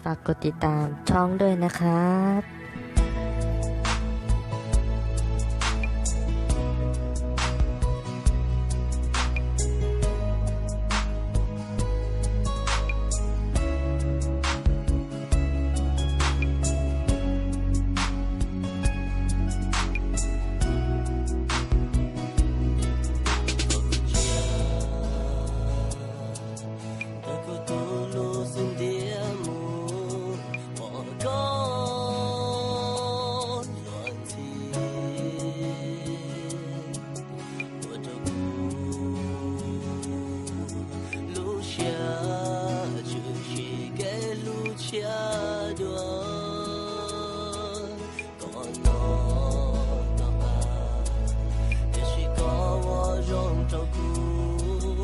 ฝากกดติดตามช่องด้วยนะครับ Ntawm kuv tus lus xwb ntiag mus pom koj luag ntxhi, ua rau kuv lub siab tshwm sim kev hlub tshiab dua. Koj no tau tas, tiam sis koj ua zoo rau kuv,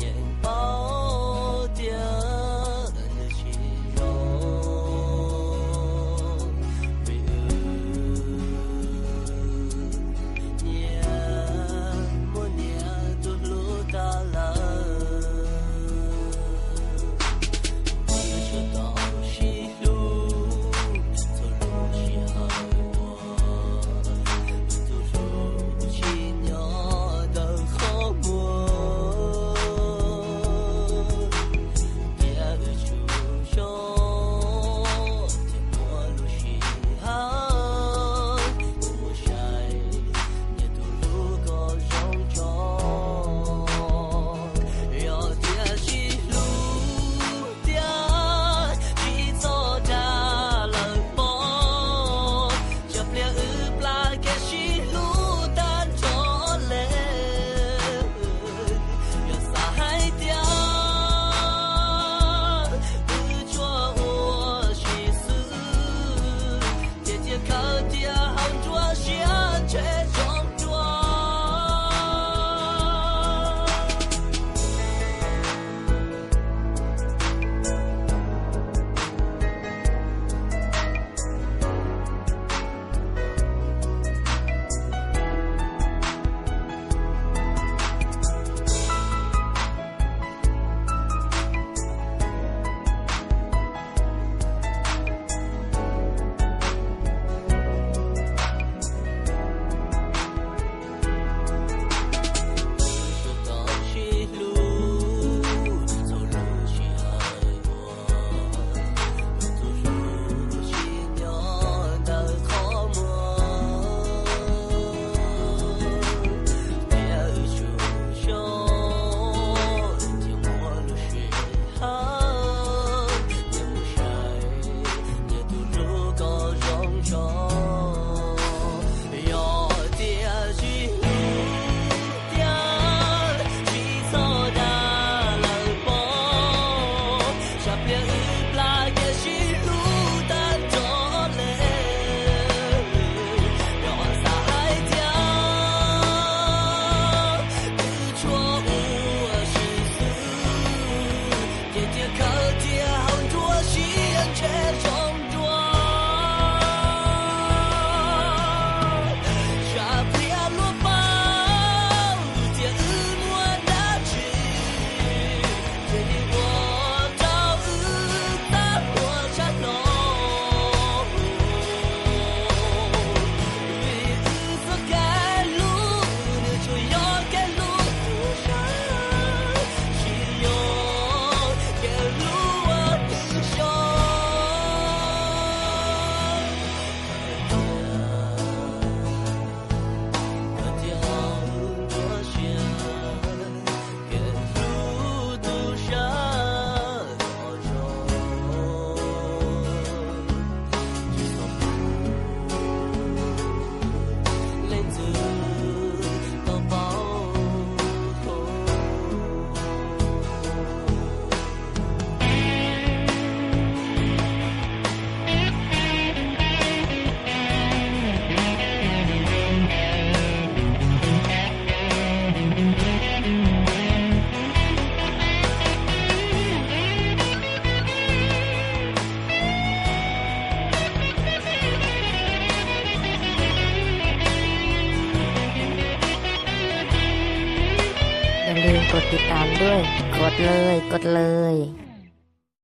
yeej paub tias nws tsis zoo, vim wb nyias muaj nyias tus hlub tas lawm. Wb tsuas tau sib hlub txhua lub sij hawm uas tus hlub tsim nyog ntawm qhov muag. Tiam wb tsuas xyov thiaj muaj lub sij hawm mus saib nyias tus hlub kom zoo tso. Yog tias sib hlub tiag tsis txhob dag lawm pob, tsam pliag wb plam kev sib hlub tag nrho li. Yog xav hais tias wb tsuas ua si xwb, ces cia khaws tias hauv nruab siab ntshe zoo dua. Yog tias sib hlub tiag tsis txhob dag lawm pob, tsam pliag wb plam kev sib hlub tag nrho li. Yog xav hais tias wb tsuas ua si xwb, ces cia khaws tias hauv nruab siab ntshe zoo dua. Tsam pliag luag paub tias wb muaj dab tsi, ces ua rau wb tab muaj tshaj no. Vim wb txoj kev hlub nws tsuas yog kev hlub tu sab, tsis yog kev hlub ua tu xyoo. Khaws tias hauv nruab siab, kev hlub tu sab los zoo. Tsis txhob pub leej twg tau paub.อย่าลืมกดติดตามด้วย กดเลย กดเลย